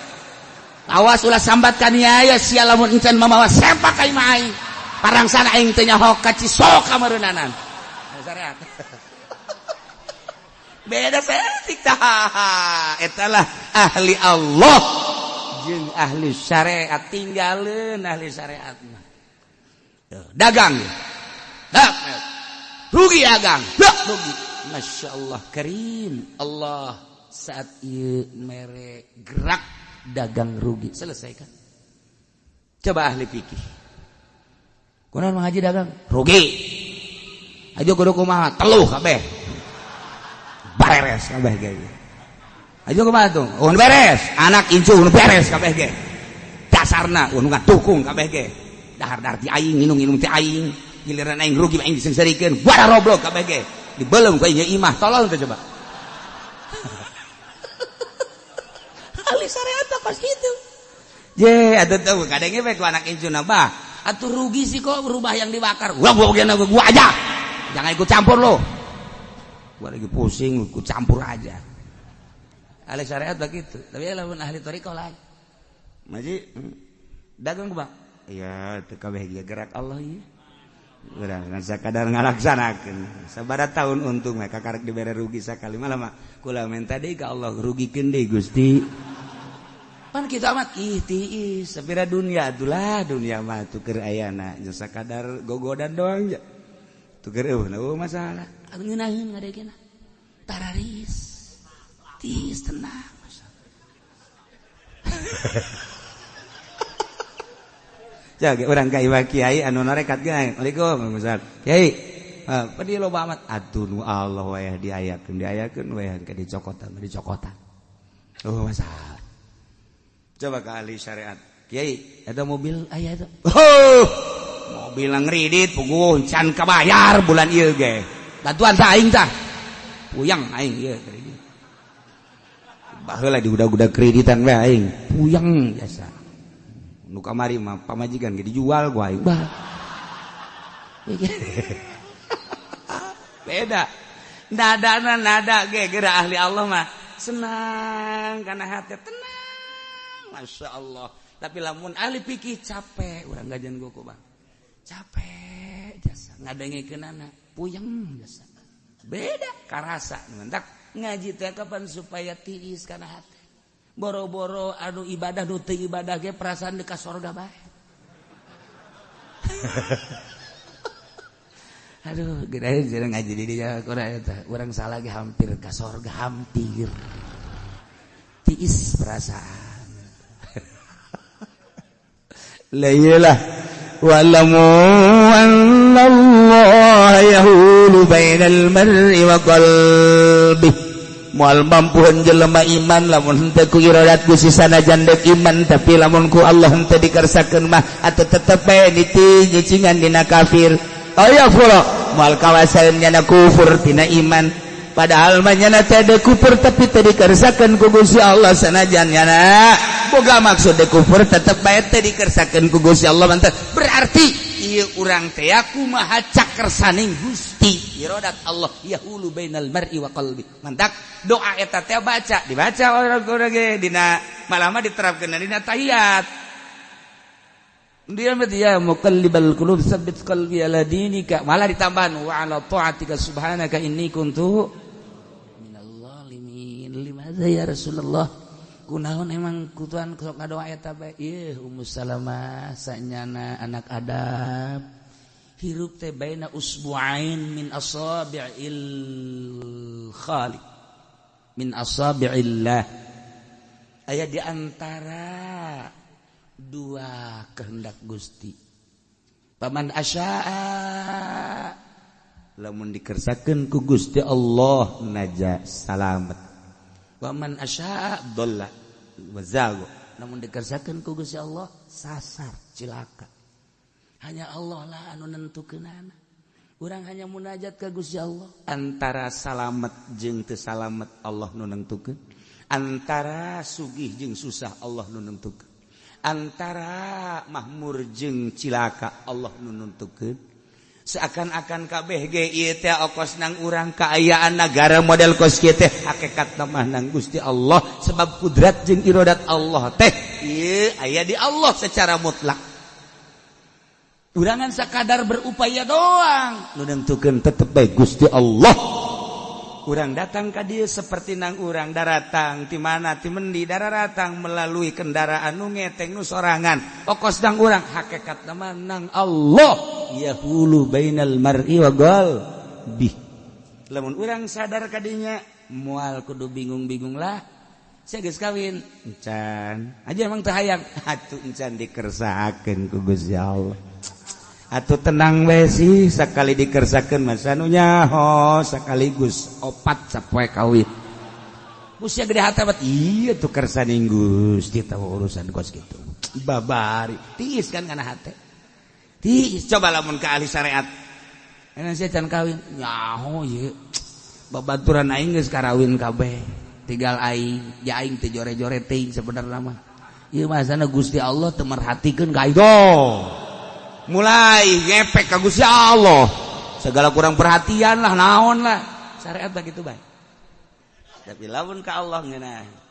Awas ulah sambat ka niaya sia lamun encan mamawa sempak ka imah aing. Parangsana aing teu nyaho ka Cisoka meureunnanan. Syariat. Beda setik tah. Eta lah ahli Allah jeung ahli syariat, tinggalin ahli syariat mah. Dagang. Dak. Rugi dagang. Dak rugi. Masya Allah Karim. Allah saat ieu mere gerak dagang rugi. Selesaikan. Coba ahli fikih. Kunaon mengaji dagang? Rugi. Aja kudu kumaha? Teluh kabeh. Bareres kabeh ge. Aja kumaha tuh? Oh beres. Anak incu nu beres kabeh ge. Dasarna nu ngadukung kabeh ge. Dahar-dahar ti aing, minum-minum ti aing. Giliran aing rugi aing diseungseurikeun. Bara roblok kabeh ge. Dibelem ku aing imah, tolong teh coba. Ahli syariat pas gitu. Je, atuh tuh kadangnya bae ku anak incuna bah. Atuh rugi sih kok rumah yang dibakar. Gua aja. Jangan ikut campur lo. Gua lagi pusing, ikut campur aja. Ahli syariat begitu. Tapi lamun ahli thariqah lain. Maji dagang bang. Iya, teu kabeh ge gerak Allah ieu. Urang ngan sakadar ngalaksanakeun. Sabaraha tahun untung mah kakarek dibere rugi sakali malah mah kula menta deui ka Allah rugikeun deui Gusti. Pan kitu amat ih tiis sapira dunia atulah dunia mah tuh keur ayana jeung sakadar gogodan doang ja. Tuh keur eueuh masalah. Ngeunaheun ngadegena. Tararis. Tiis tenang. Jaga orang ka iwa kiai anu norekat ge. Assalamualaikum Ustaz. Kiai, pedih loba amat. Atuh nu Allah wae diayakeun, diayakeun wae ke dicokotan, dicokotan. Oh masalah. Coba ke ahli syariat. Kiai, ada mobil aya eta. Oh, mobil ngridit puguh can kabayar bulan ieu ge. Bantuan tah aing tah. Puyang aing ieu kredit. Baheula di guda-guda kreditan we aing. Puyang biasa. Nu kamari mah pamajikan ge dijual ku aing. Bah. Beda. Nadana nada ge geura ahli Allah mah senang kana hati tenang. Masya Allah. Tapi lamun ahli fikih capek urang gajian gua bang. Capek jasa ngadengekeunana puyeng jasa. Beda karasa mentak ngaji teh kapan supaya tiis kana hati. Boro-boro anu ibadah nu teu ibadah ge perasaan dekat sorga bae. Aduh, geura jeung ngaji di dinya kurang eta. Urang salah ge hampir ka sorga hampir. Tiis perasaan. La iyalah wa'lamu annallaha yahulu bainal mar'i wa qalbihi. Moal mampuhan jelema iman lamun henteu ku iradat Gusti sanajan deuk iman tapi lamun ku Allah henteu dikersakeun mah atuh tetep bae niti nyicingan dina kafir. Aya fura moal kawasaeun nyana kufur tina iman. Padahal mah nyana teh deuk kufur tapi teu dikersakeun ku Gusti Allah sanajan nyana boga maksud deuk kufur tetep bae teu dikersakeun ku Gusti Allah mantep. Berarti ieu urang teh kumaha cakersaning Gusti iradat Allah yahulu bainal mar'i wa qalbi. Mantak doa eta teh baca dibaca orang-orang ge dina malah mah diterapkeun dina tahiyat. Dia mah ya muqallibal qulub tsabbit qalbi ala dinika malah ditambahan wa ala ta'atika subhanaka inni kuntu minal zalimin. Limadza ya Rasulullah? Kunaon emang kutuan sok ngadoa eta bae? Ieu Ummu Salamah sanyana anak adab. Hirup teh baina usbu'ain min asabi'il khaliq. Min asabi'illah. Aya di antara dua kehendak Gusti. Paman asya'a lamun dikersakeun ku Gusti Allah naja salamet. Waman asya'a dhalla wa zago. Lamun dikersakeun ku Gusti Allah sasar cilaka. Hanya Allah lah anu nentukeunana. Urang hanya munajat ka Gusti Allah. Antara salamet jeung teu salamet Allah nu nentukeun. Antara sugih jeung susah Allah nu nentukeun. Antara mahmur jeung cilaka Allah nu nentukeun. Seakan-akan kabeh ge ieu teh okos nang urang kaayaan nagara model kos kieu teh hakikat mah nang Gusti Allah sebab kudrat jeung iradat Allah teh ieu aya di Allah secara mutlak. Urangan sakadar berupaya doang nu nentukeun tetep bae Gusti Allah. Urang datang ka dieu seperti nang urang daratang ti mana ti mendi daratang melalui kendaraan nu ngeteng nu sorangan okos nang urang hakikat mah nang Allah. Yahulu bainal mar'i wa qalbi. Lamun urang sadar kadinya moal kudu bingung-bingung lah. Saya geus kawin encan aja emang teu hayang atuh encan dikersakeun ku Gusti Allah. Atuh tenang we sih sakali dikersakeun mah sanu nyaho sakaligus opat sapoe kawin. Gusti gede hate bat ieu tuh kersaning Gusti tahu urusan kos kitu. Babari tiis kan kana hate. Tiis coba lamun ka ahli syariat. Enak sia can kawin nyaho ieu. Babaturan aing geus karawin kabeh. Tinggal aing, ja aing teh jore-jore teuing sebenarna mah. Ieu mah sana Gusti Allah teu merhatikeun ka aing. Mulai ngepek ka Gusti Allah. Segala kurang perhatian lah naon lah. Syariat begitu bae. Tapi lamun ka Allah ngeunah.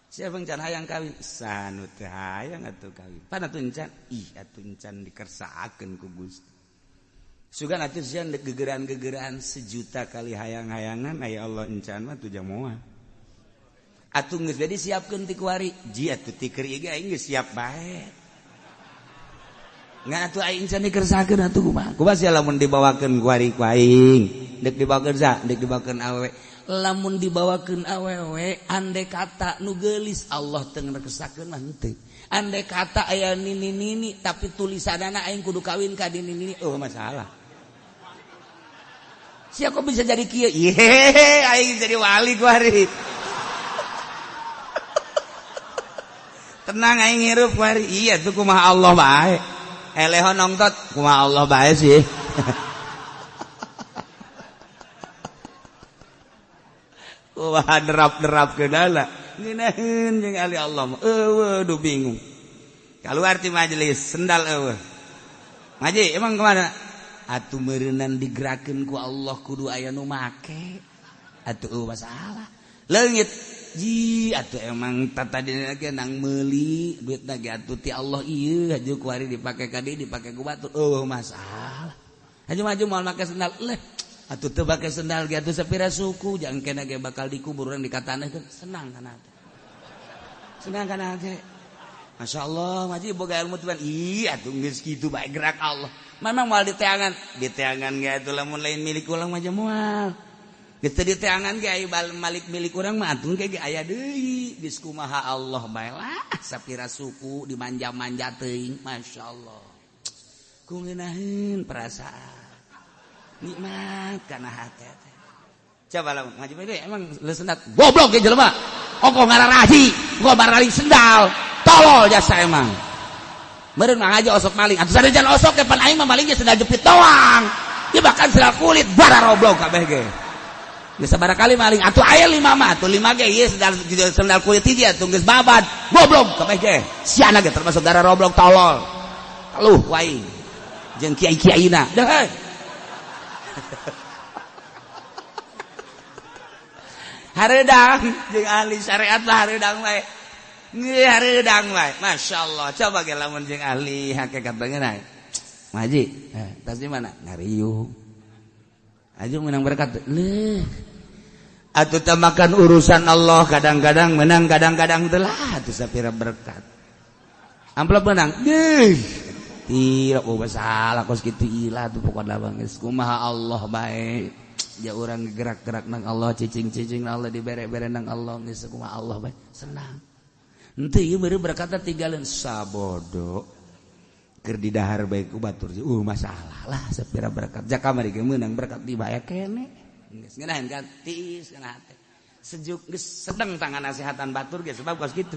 Siapa yang can hayang kawin? Sanu teh hayang atuh kawin. Pan atuh encan? Ih atuh encan dikersakeun ku Gusti. Sugan atuh sia gegeran-gegeran sejuta kali hayang-hayangan aya Allah encan mah tuh jamoa. Atuh geus jadi siapkeun ti kuari. Ji atuh ti keur ieu ge aing geus siap bae. Ngan atuh aing encan dikersakeun atuh kumaha? Kumaha sia lamun dibawakeun kuari ku aing? Deuk dibawakeun sa, deuk dibawakeun awewe. Lamun dibawakeun awewe andai kata nu geulis Allah teu ngrekesakeun mah henteu. Andai kata aya nini-nini tapi tulisanana aing kudu kawin ka nini-nini eueuh masalah. Sia kok bisa jadi kieu? Yehe aing jadi wali ku hari. Tenang aing hirup ku hari. Iya tuh kumaha Allah bae. Eleho nongtot kumaha Allah bae sih. Wah derap-derap keunala ngeunaheun jeung ahli Allah mah eueuh duh bingung. Kaluar ti majelis sendal eueuh. Ngaji emang kemana? Atuh meureunnan digerakeun ku Allah kudu aya nu make. Atuh eueuh masalah. Leungit ji atuh emang tatadina ge nang meuli duitna ge atuh ti Allah ieu haju ku hari dipake ka dieu dipake ku batur eueuh masalah. Haju maju moal make sendal leh. Atuh teu bake sendal ge atuh sapira suku jang kena ge bakal dikubur urang dikataneuhkeun senang kana teh. Senang kana teh. Masyaallah ngaji boga ilmu tuan. Ih atuh geus kitu bae gerak Allah. Memang moal diteangan, diteangan ge atuh lamun lain milik urang mah moal. Geus teu diteangan ge aya malik milik urang mah atuh ge aya deui. Geus kumaha Allah bae lah sapira suku dimanja-manja teuing masyaallah. Ku ngeunaheun perasaan. Nikmat kana hate teh. Coba lamun ngaji bae emang lesenat goblok ge jelema. Ongkoh ngararaji, ongkoh marali sendal. Tolol jasa emang. Meureun mah ngaji osok maling. Atuh sanajan osok ge pan aing mah maling ge sendal jepit doang. Ieu bahkan sendal kulit bara roblok kabeh ge. Geus sabaraha kali maling atuh aya 5 mah atuh 5 ge ieu sendal kulit hiji atuh geus babad. Goblok kabeh ge. Siana ge termasuk gara roblok tolol. Kaluh wae. Jeung kiai-kiaina. Dah heuh. Hareudang jeung ahli syariat lah hareudang wae. Nggih hareudang wae. Masyaallah. Coba ge lamun jeung ahli hakikat beungeun. Ngaji, tas di mana? Ngariung. Aju menang berkat. Leuh. Atuh teh makan urusan Allah, kadang-kadang menang, kadang-kadang telah atuh sapira berkat. Amplop menang. Deuh. Tidak oh masalah kos kitu ilah tuh pokona bang geus kumaha Allah bae. Ya urang gerak-gerak nang Allah, cicing-cicing nang Allah, dibere-bere nang Allah geus kumaha Allah bae. Senang. Henteu ieu beureum berkata tinggalin sabodo. Keur didahar bae ku batur. Masalah lah sapira berkat. Ja kamari ge meunang berkat dibaya kene. Geus ngeunaheun kan tiis kana hate. Sejuk geus sedeng tangan nasihatan batur ge sebab kos kitu.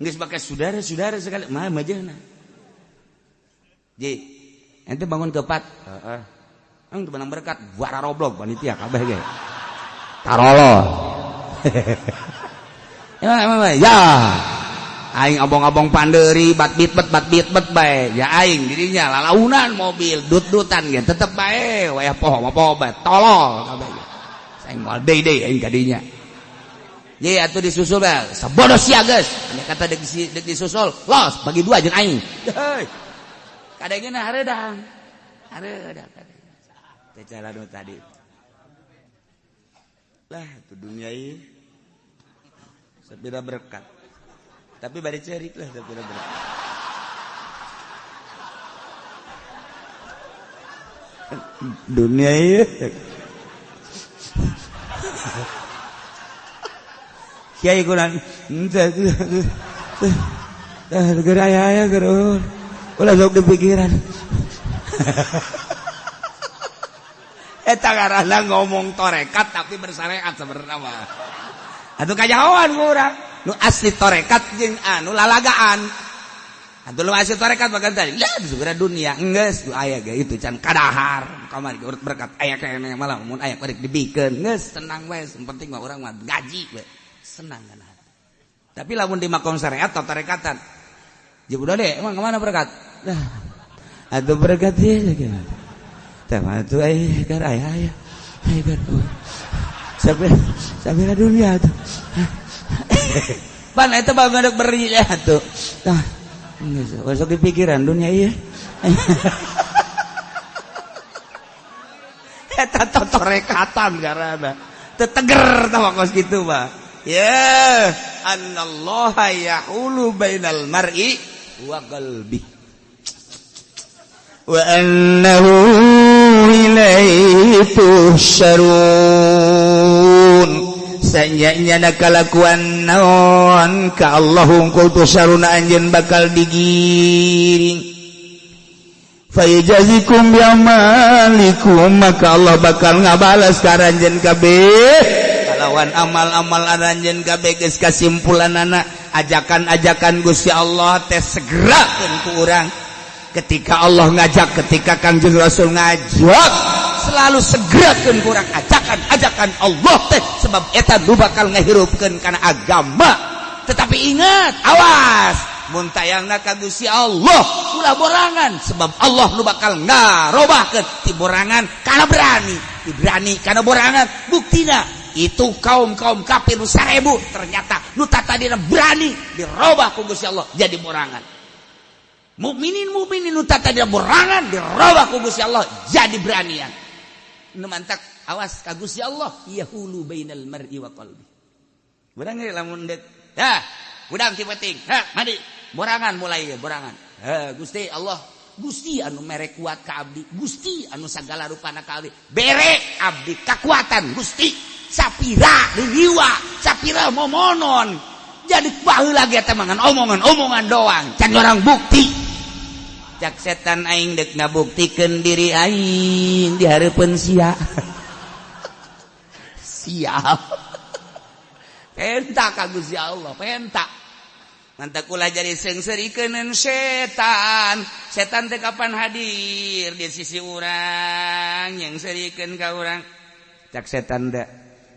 Geus bake saudara-saudara sekali mah majehna. Ji, ente bangun kepat. Heeh. Eng menang berkat buara roblok panitia kabeh ge. Tarolo. Emang ya. Aing abong-abong panderi bat bitbet bae. Ya aing dirinya lalaunan mobil dut-dutan ge tetep bae wayah poho mah poho bae tolol kabeh. Aing moal deui aing ka dinya. Ye atuh disusul bae sabodo sia geus. Nya kata deuk disusul, los bagi dua jeung aing. Heuy. Kadangna hareudang. Hareudang kadang. Teh cara nu tadi. Lah itu dunia ieu. Sapira berkat. Tapi bari cerik lah sapira berkat. Dunia ieu. Kiai kurang henteu. Tah geura aya geura. Ulah sok dipikiran. Eta ngaranna ngomong torekat tapi bersyariat sebenarnya mah. Atuh kajahoan ku urang. Nu asli torekat jeung anu lalagaan. Atuh nu asli torekat bagan tadi. Lah segera dunia geus nu aya ge itu can kadahar. Kamari ge berkat aya keneh malah mun aya rek dibikeun geus tenang we, penting mah urang mah gaji we. Senang kana. Tapi lamun di makom syariat atau tarekatan ya udah deh, emang kemana berkat? Nah, atau berkat ya gimana? Tema tuh ay gar ay ay ay gar. Sampai sampai dunia tuh. Pan eta bae beri ya tuh. Nah, geus sok dipikiran dunia ieu. Eta totorekatan garana. Teu teger tah kos kitu mah. Ya, anallaha yahulu bainal mar'i wa qalbi wa annahu ilaihi tuhsyarun. Sanyanya na kalakuan naon ka Allah hungkul tuhsyaruna anjeun bakal digiring. Fayujazikum biamalikum, maka Allah bakal ngabalas ka anjeun kabeh lawan amal-amal aranjeun kabeh geus kasimpulanana. Ajakan-ajakan Gusti Allah teh segerakeun ku urang. Ketika Allah ngajak, ketika Kangjeng Rasul ngajak, selalu segerakeun ku urang ajakan-ajakan Allah teh sebab eta nu bakal ngahirupkeun kana agama. Tetapi ingat, awas mun tayangna ka Gusti Allah ulah borangan sebab Allah nu bakal ngarobahkeun ti borangan kana berani, ti berani kana borangan. Buktina itu kaum-kaum kafir nu 1000 ternyata nu tadina berani dirobah ku Gusti Allah jadi borangan. Mukminin mukminin nu tadina borangan dirobah ku Gusti Allah jadi beranian. Nu mantak awas ka Gusti Allah yahulu bainal mar'i wa qalbi. Urang ge lamun deuk dah hudang ti penting, ha mandi borangan mulai ya borangan. Ha Gusti Allah, Gusti anu mere kuat ka abdi, Gusti anu sagala rupana ka abdi, bere abdi kakuatan Gusti. Sapira riwa, sapira momonon. Jadi baheula ge teh mangan omongan-omongan doang, can orang bukti. Cak setan aing deuk ngabuktikeun diri aing di hareupeun sia. Siap. Penta ka Gusti Allah, penta. Mantak ulah jadi seungseurikeun setan. Setan teh kapan hadir di sisi urang, yang seurikeun ka urang. Cak setan da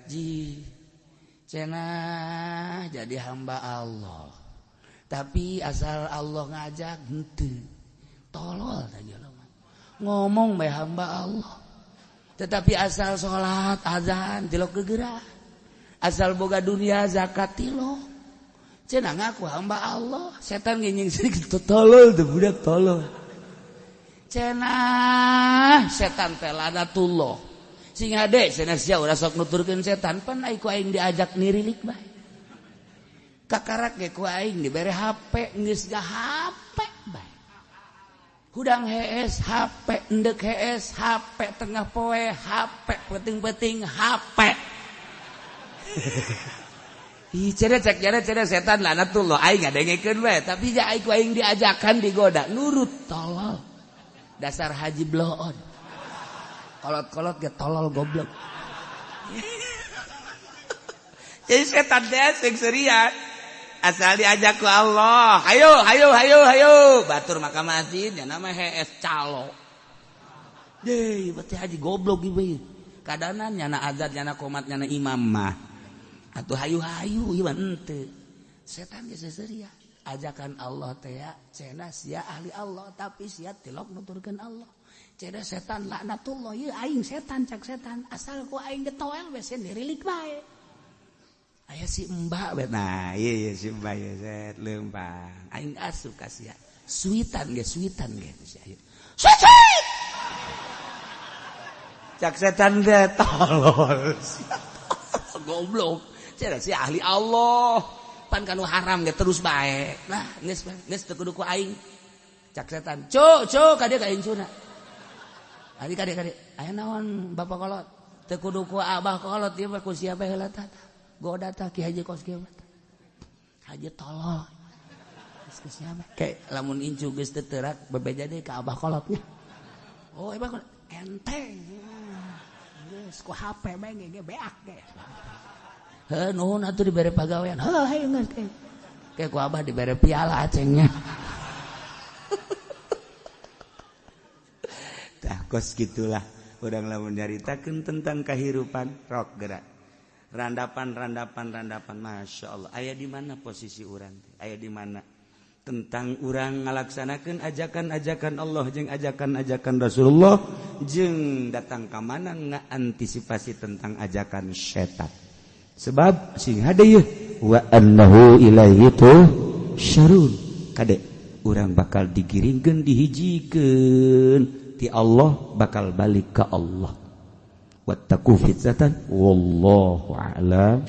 ji cenah jadi hamba Allah tapi asal Allah ngajak henteu tolol tah jelema ngomong bae hamba Allah tetapi asal salat azan tilok gegeura asal boga dunia zakat tilok cenah ngaku hamba Allah setan ge nying tolol teh budak tolol cenah setan teh lanatullah. Sing hade cenah sia ulah sok nuturkeun setan pan ai ku aing diajak nirilik bae. Kakarak ge ku aing dibere HP geus ga HP bae. Hudang hees HP, endek hees HP, tengah poe HP, penting-penting HP. Ih cenah cek jare cenah setan laknatullah aing ngadengekeun bae, tapi ja ai ku aing diajakan digoda nurut tolol. Dasar haji bloon. Kolot-kolot ge tolol goblok. Jadi setan teh sing serian. Asal diajak ku Allah, hayo hayo hayo hayo, batur maka masjid ya nama hees calo. Deh, berarti haji goblok ieu. Kadanan nyana azan nyana komat nyana imam mah. Atuh hayu-hayu ieu mah henteu. Setan ge seserian. Ajakan Allah teh cenah sia ahli Allah tapi sia tilok nuturkeun Allah. Cenah setan laknatullah ieu aing setan cak setan asal ku aing getoel we dirilik bae. Aya si mbak we nah ieu si mbak ye set leumpang aing asup ka sia. Suitan ge si ayo. Suit suit. Cak setan teh tolol. Goblok. Cenah si ahli Allah. Pan kanu haram ge terus bae. Nah geus geus teu kudu ku aing. Cak setan, "Cuk, cuk, ka dieu ka incuna." Ari kade kade, aya naon bapak kolot? Teu kudu ku abah kolot ieu mah ku sia bae heula tah. Goda tah Ki Haji kos kieu mah. Haji tolol. Geus ku sia bae. Ke lamun incu geus teu teurak bebeja deui ka abah kolotnya. Oh, emang enteng. Geus ku HP bae ge beak ge. Heuh nuhun atuh dibere pagawean. Heuh hayu geus ke. Ke ku abah dibere piala acengnya. Tah kos gitulah urang lamun nyaritakeun tentang kahirupan rok gerak. Randapan randapan randapan Masya Allah. Aya di mana posisi urang teh? Aya di mana tentang urang ngalaksanakeun ajakan-ajakan Allah jeung ajakan-ajakan Rasulullah jeung datang ka mana ngaantisipasi tentang ajakan setan. Sebab sing hade yeuh wa annahu ilaihi tusyarun. Kade urang bakal digiringkeun dihijikeun ti Allah bakal balik ke Allah. Wattaqu fitnatan wallahu a'lam.